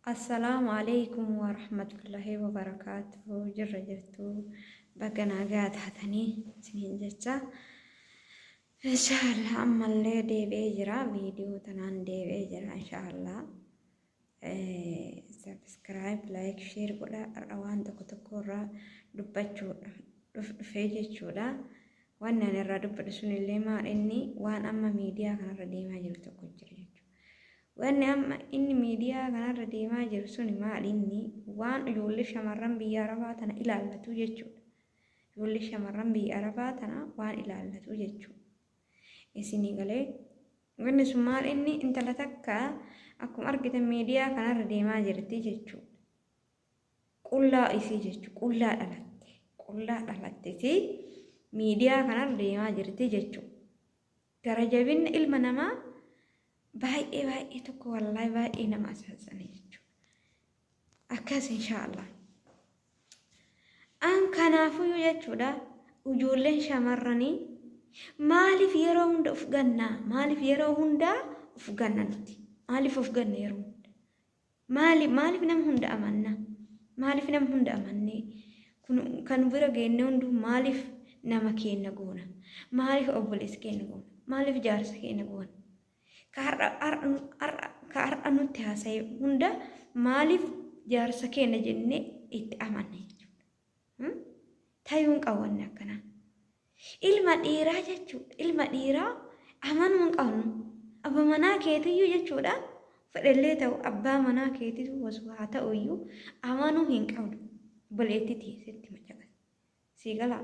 Assalaamu Aleeykum Warahmatullahi Wabarakaatuh. Jirra jirtu, baga nagaa taatanii isiniin jecha. Inshaallah ammallee deebi'ee jira, viidiyoo tanaan deebi'ee jira inshaallah. Subscribe, like, share godha. Har'a waan tokko tokko irraa dubbachuudha dhufee jechuudha. Wanni ani irraa dubbadhu sunillee maal inni waan amma miidiyaa kanarra deemaa jiru tokko jira jechuudha. Wanni amma inni miidiyaa kanarra deemaa jiru suni maal inni waan ijoollee shamarran biyya Arabaa tana ilaallatu jechuudha. Ijoollee shamarran biyya Arabaa tana waan ilaallatu jechuudha. Isinii galee wanni sun maal inni intala takka akkuma argitan miidiyaa kanarra deemaa jirti jechuudha. Qullaa isii jechuudha. Qullaa dhalatte. Qullaa dhalatteti miidiyaa kanarra deemaa jirti jechuudha. Gara jabinni ilma namaa baay'ee baay'ee tokko wallaahi baay'ee nama asaasana jechuudha. Akkas inshaallah. An kanaafuyyuu jechuudha ijoolleen shamarranii maaliif yeroo hunda of gannaa? Maaliif yeroo hundaa of ganna nuti? Maaliif of ganna yeroo hunda? Maali maaliif nama hunda amanna? Maaliif nama hunda amannee? Kun kan bira geenne hunduu maaliif nama keenna goona? Maaliif obboleessa keenya goona? Maaliif jaarsa keenya goona? Ka har'a har'a ka har'a nutti haasa'e hunda maaliif jaarsa keenya jennee itti amanna jechuudha. Tayuu hin qabu wanni akkanaa. Ilma dhiiraa jechuudha. Ilma dhiiraa amanuu hin qabnu. Abba manaa keetiyyuu jechuudha. Fedhellee ta'u abbaa manaa keetitu osoo haa ta'u iyyuu amanuu hin qabnu. Obboleettii teessetti macaqa. Sii galaa.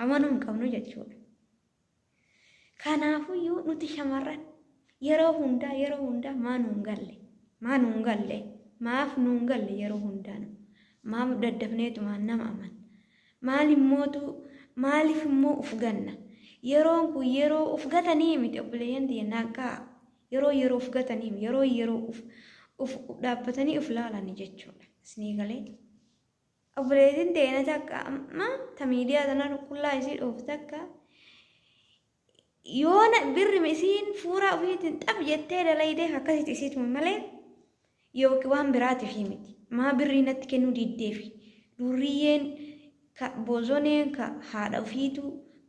Amanuu hin qabnu jechuudha. Kanaafuyyuu nuti shamarran yeroo hundaa yeroo hundaa maa nuun galle? Maa nuun galle? Maaf nuun galle yeroo hundaa nu? Maaf daddafneetumaan nama amanna? Maal immootu maaliif immoo uf ganna? Yeroon kun yeroo uf gatanii miti obboleeyyan tiyya naqqaa. Yeroo yeroo uf gatanii yeroo yeroo uf uf dhaabbatanii uf laalani jechuudha. Isinii galee? Obboleettiin teena takka amma ta miidiyaa tana qullaa isii dhoofte takka yoona birrima isiin fuuraa ofiitiin xap jettee dalaydee akkasitti isiituma malee yookiin waan biraatiif miti. Maa birrii natti kennuu diddeefi durriyyeen ka bozoneen ka haadha ofiitu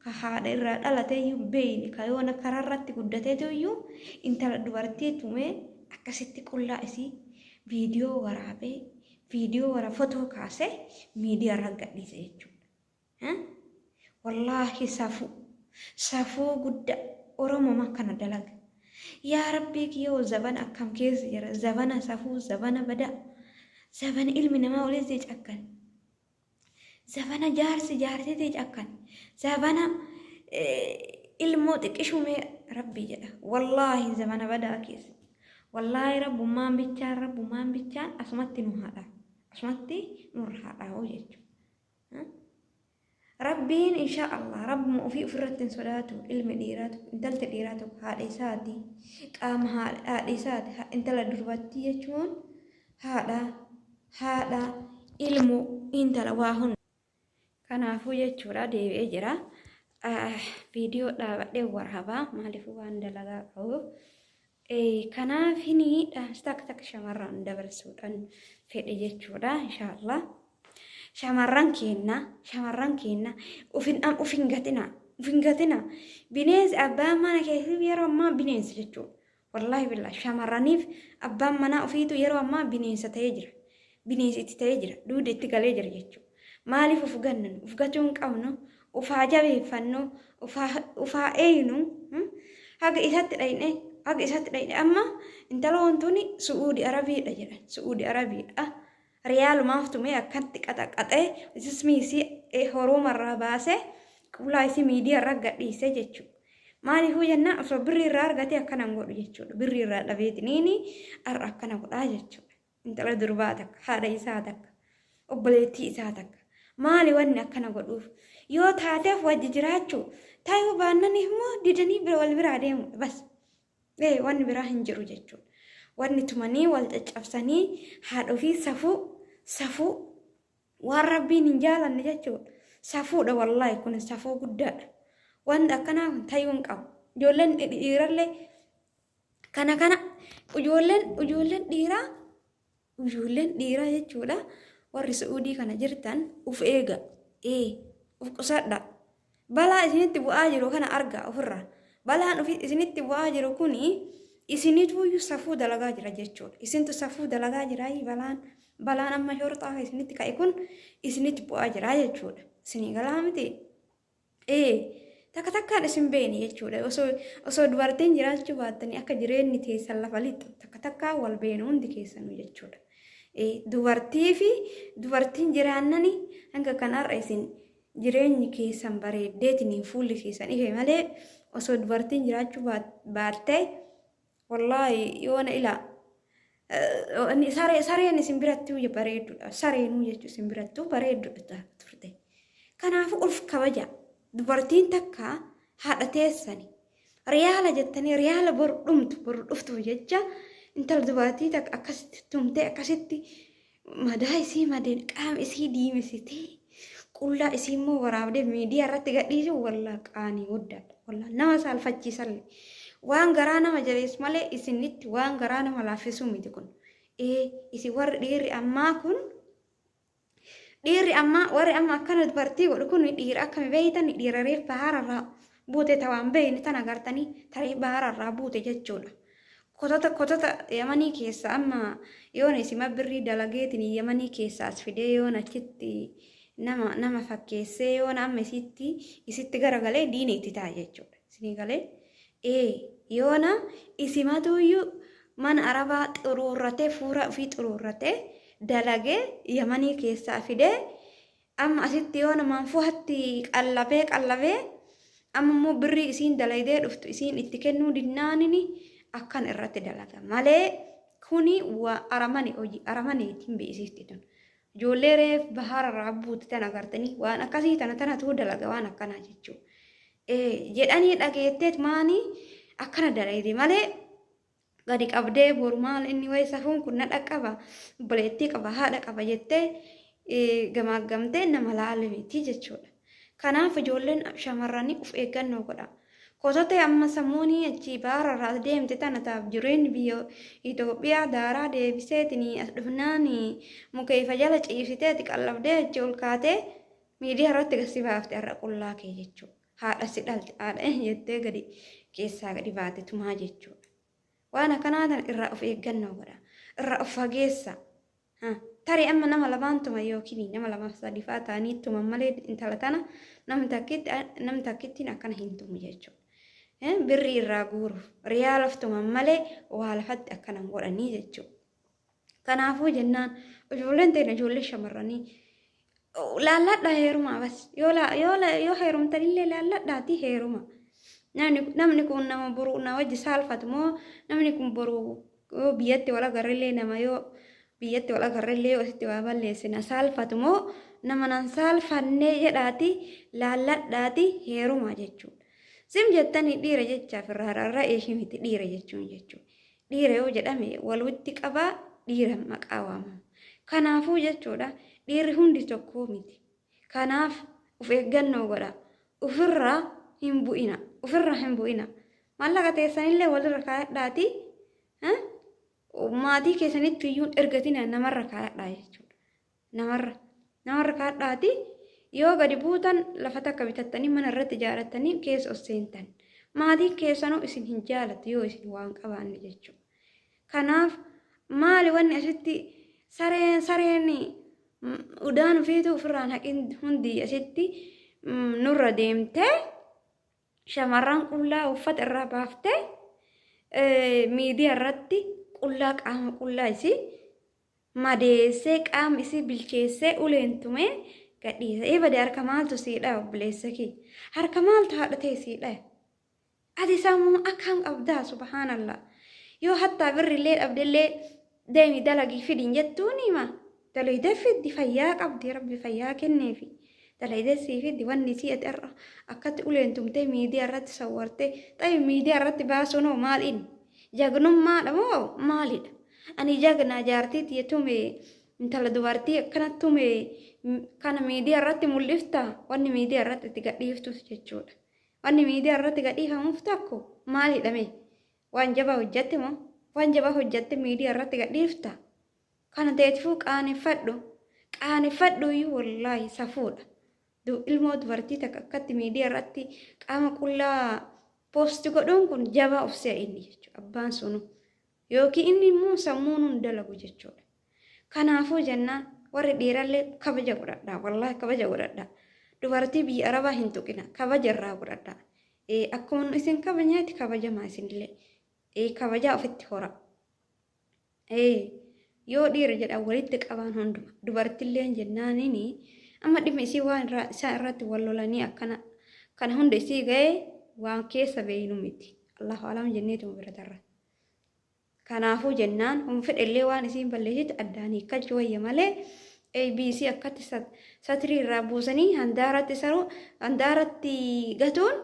ka haadha irraa dhalateeyyuu beeyne ka yoona karaarratti guddateetu iyyuu intala dubartii tumee akkasitti qullaa isii viidiyoo waraabee viidiyoo wara fotoo kaasee miidiyaa irra gadhiise jechuudha. Wallaahi safuu safuu guddaa Oromoma kana dalaga. Yaa Rabbii kiyyoo zabana akkam keessa jira zabana safuu zabana badaa zabana ilmi namaa walitti cakkan zabana jaarsi jaarsitii cakkan zabana ilmoo xiqqishumee Rabbii jedha wallaahi zabana badaa keessa. Wallaahi rabbummaan bichaan rabbummaan bichaan asumatti nu haadha asumatti nurra haadhaa'u jechuudha. Rabbiin insha Allah rabbuma ofii ofirratti hin sodaatu ilmi dhiiraa tokko intalti dhiiraa tokko haadha isaati qaama haadha isaati intala durbattii jechuun haadha haadha ilmo intala waa hunda. Kanaafuu jechuudha deebi'ee jira. Viidiyoo dhaabadhee waraabaa maaliif waan dalagaa qabuuf. Kanaafini dhaamsa takka takka shamarran dabarsuudhaan fedhe jechuudha inshaallah. Shamarran keenna shamarran keenna uf hin gatina uf hin gatina bineensi abbaan mana keetiif yeroo ammaa bineensa jechuudha. Wallaahi billaah shamarraniif abbaan manaa ofiitu yeroo ammaa bineensa ta'ee jira. Bineensi itti ta'ee jira. Duuda itti galee jira jechuudha. Maaliif of gannan? Of gatuu hin qabnu. Of haa jabeeffannu. Of haa eeynu. Haga isatti dhayne haga isatti dhayne amma intala wantoonni Su'uudi Arabiidha jedhan. Su'uudi Arabiidha. Riyaalumaaf tumee akkatti qaxaqaxee isismii isii horoomarraa baasee qullaa isii miidiyaa irra gadhiisee jechuudha. Maaliifuu jennaan osoo birrii irraa argatee akkana hin godhu jechuudha. Birrii irraa dhabeetiniini har'a akkana godhaa jechuudha. Intala durbaa takka, haadha isaa takka, obboleettii isaa takka. Maali wanni akkana godhuuf? Yoo taateef wajji jiraachuu, tayuu baannaniif immoo didanii bira wal biraa deemudha bas. Ee wanni biraa hin jiru jechuudha. Wanni tumanii wal caccabsanii haadha ofii safuu safuu waan rabbiin hin jaalanne jechuudha. Safuudha wallaahi kun safuu guddaadha. Wanti akkanaa kun tayuu hin qabu. Ijoolleen dhiirallee kana kana ijoolleen ijoolleen dhiiraa Ijoolleen dhiiraa jechuudha warri Su'uudii kana jirtan uf eega. Ee uf qusadha. Balaa isinitti bu'aa jiru kana argaa ofirraa. Balaan isinitti bu'aa jiru kuni isinituuyyuu safuu dalagaa jira jechuudha. Isintu safuu dalagaa jira balaan balaan amma shorxaa isinitti ka'e kun isinitti bu'aa jira jechuudha. Isinii galaa miti. Ee takka takkaan isin beene jechuudha. Osoo dubartiin jiraachuu baattanii akka jireenyi teessan lafa lixu takka takkaan wal beenu hundi keessanuu jechuudha. Ee dubartii fi dubartiin jiraannani hanga kanarra isin jireenyi keessan bareeddeetiniin fuulli keessan ife malee osoo dubartiin jiraachuu baattee wallaahi yoona ilaa sareen isin birattuu bareedduudha. Sareenuu jechuun isin birattuu bareedduudha turte. Kanaafuu of kabaja. Dubartiin takka haadha teessani. Riyaala jettanii riyaala boru dhumtu boru dhuftuuf jecha intala dubartii takka akkasitti tumtee akkasitti madaa isii madeen qaama isii diimesitee qullaa isii immoo waraabdee miidiyaa irratti gadhiisu wallaa qaanii guddaadha. Wallaa nama saalfachiisalle. Waan garaa nama jabeessu malee isinitti waan garaa nama laaffisuu miti kun. Ee isin warri dhiirri ammaa kun dhiirri ammaa warri amma akkana dubartii godhu kun dhiira akkami beeytan dhiira reef bahararraa buute tawaan beeyne tana gartanii tareef bahararraa buute jechuudha. Kotota kotota Yamanii keessa amma yoona isima birrii dalageetiin Yamanii keessa as fidee yoona achitti nama nama fakkeessee yoona amma isitti isitti garagalee diina itti ta'a jechuudha. Isinii galee ee yoona isimatuyyuu mana arabaa xuruurratee fuura ofii xuruurratee dalagee Yamanii keessaa fidee amma asitti yoona manfuhatti qallabee qallabee amma immoo birrii isiin dalaydee dhuftu isiin itti kennuu dinnaanini akkan irratti dalaga malee kuni waa aramani hojii aramaneetiin beeksifti tun. Ijoollee reef bahararraa buute tana agartanii waan akkasii tana tanatuu dalaga waan akkanaa jechuudha. Jedhanii dhageetteet maanii akkana dalayde malee gadi qabdee boru maal inni wayi safuun kun na dhaqqaba obboleettii qaba haadha qaba jettee gamaaggamtee nama laalu miti jechuudha. Kanaaf ijoolleen shamarranii of eeggannoo godha. Kototee amma sammuunii achii baararraa as deemte tana taaf jireenyi biyya Itoophiyaa daaraa deebiseetiin as dhufnaan mukeefa jala ciibsiteeti qallabdee achi ol kaatee miidiyaa irratti gad si baafte har'a qullaa kee jechuudha. Haadha si dhalte haadha jettee gadi keessaa gadi baate tumaa jechuudha. Waan akkanaa tan irraa of eeggannoo godha. Irraa of fageessa. Tarii amma nama lamaan tuma yookiin nama lamaaf sadii fa'aa ta'anii tuman malee intala tana namni takkittiin akkana hin tumu jechuudha. Birrii irraa guuruuf riyaalaf tuman malee waa lafatti akkana hin godhanii jechuudha. Kanaafuu jennaan ijoolleen teenya ijoollee shamarranii laalladhaa heerumaa bas yoo yoo yoo heerumtanillee laalladhaatii heeruma. Namni kun nama boru na wajji saalfatu moo namni kun boru yoo biyyatti wal agarrellee nama yoo biyyatti wal agarrellee yoo asitti waa balleesse na saalfatu moo nama nan saalfannee jedhaati laalladhaati heerumaa jechuudha. Sim jettanii dhiira jechaaf irraa rarra'ee miti dhiira jechuun jechuudha. Dhiira yoo jedhame walitti qabaa dhiira maqaa waamama. Kanaafuu jechuudha dhiirri hundi tokkoo miti. Kanaaf of eeggannoo godha. Ofirraa hin bu'ina. Ofirraa hin bu'ina. Maallaqa teessanillee walirra kaayadhaati. Maatii keessanitti iyyuu ergatina namarra kaayadhaa jechuudha. Namarra namarra kaadhaati yoo gadi buutan lafa takka bitattanii mana irratti ijaarrattanii keessa ol seentan. Maatiin keessanuu isin hin jaalatu yoo isin waan qabaanne jechuudha. Kanaaf maali wanni asitti sareen sareen udaan ofiitu ofirraan haqin hundi asitti nurra deemtee shamarran qullaa uffata irraa baaftee miidiyaa irratti qullaa qaama qullaa isii madeessee qaama isii bilcheessee uleen tumee gadhiisa. Ee bade harka maaltu sii dha'a obboleessa kee? Harka maaltu haadha tee sii dha'a? Ati sammuu akkam qabdaa subhaanallah. Yoo hattaa birrillee dhabdellee deemi dalagii fidin jettuun hima. Dalaydee fiddi fayyaa qabdi rabbi fayyaa kenneefi. Dalaydee sii fiddi wanni isii ati har'a akkatti uleen tumtee miidiyaa irratti sawwartee xayi miidiyaa irratti baasuun hoo maal inni? Jagnummaadha moo maalidha? Ani jagna jaartii tiyya tume intala dubartii akkana tume kana miidiyaa irratti mul'ifta wanni miidiyaa irratti itti gadhiiftus jechuudha. Wanni miidiyaa irratti gadhiifamuuf tokko maalidha mee? Waan jabaa hojjatte moo? Waan jabaa hojjatte miidiyaa irratti gadhiifta? Kana ta'eetifuu qaaneffadhu. Qaaneffadhu iyyuu wallaahi safuudha. Ilmoo dubartii takka akkatti miidiyaa irratti qaama qullaa poosti godhuun kun jabaa of se'a inni jechuudha. Abbaan sunu. Yookiin inni immoo sammuun hin dalagu jechuudha. Kanaafuu jennaan warri dhiirallee kabaja godhadhaa. Wallaahi kabaja godhadhaa. Dubartii biyya Arabaa hin tuqina. Kabaja irraa godhadhaa. Akkuma isin kabajneeti kabajamaa isinillee. Kabajaa ofitti hora. Yoo dhiira jedhan walitti qabaan hunduma. Dubartilleen jennaanini amma dhimma isii waan isaan irratti wal lolanii akkana kana hunda isii ga'ee waan keessa beeynu miti. Allahu alam jenneetuma bira tarra. Kanaafuu jennaan hun fedhellee waan isiin balleessitti addaan hiikkachuu wayya malee ABC akkatti satrii irraa buusanii handaaratti saruu handaaratti gatuun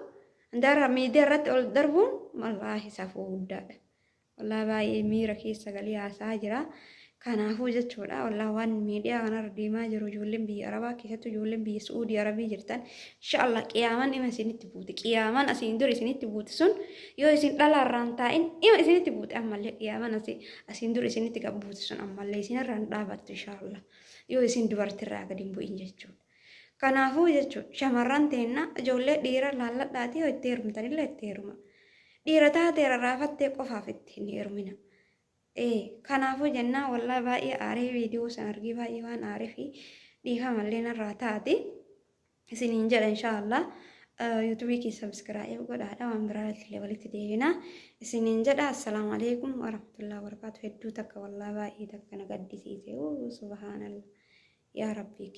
handaara miidiyaa irratti ol darbuun wallaahi safuu guddaadha. Wallaahi baay'ee miira keessa galee haasa'aa jira. Kanaafuu jechuudha wallaahi waan miidiyaa kanarra deemaa jiru ijoolleen biyya Arabaa keessattuu ijoolleen biyya Su'uudii Arabii jirtan inshaallah qiyaaman ima isinitti buuti. Qiyaaman asiin dura isinitti buuti sun yoo isin dhalaarraan taa'in ima isinitti buuti ammallee qiyaaman asiin dura isinitti gad buuti sun ammallee isinirraan dhaabattu inshaallah yoo isin dubartirraa gad hin bu'in jechuudha. Kanaafuu jechuudha shamarran teenna ijoollee dhiira laalladhaatii yoo itti heerumtanillee itti heeruma. Dhiira taatee rarraafattee qofaaf itti hin heerumina. Ee kanaafuu jennaan wallaahi baay'ee aaree viidiyoo san argee baay'ee waan aareefi dhiifamallee narraa taati. Isiniin jedha inshaallah. Yuutuubii kee sabiskiraayib godhaadha waan biraa illee walitti deebina. Isiniin jedha assalaamu alaikum warahmatullahi wabarakaatu hedduu takka wallaahi baay'ee takka na gaddisiise. Subhaanallah yaa rabbii.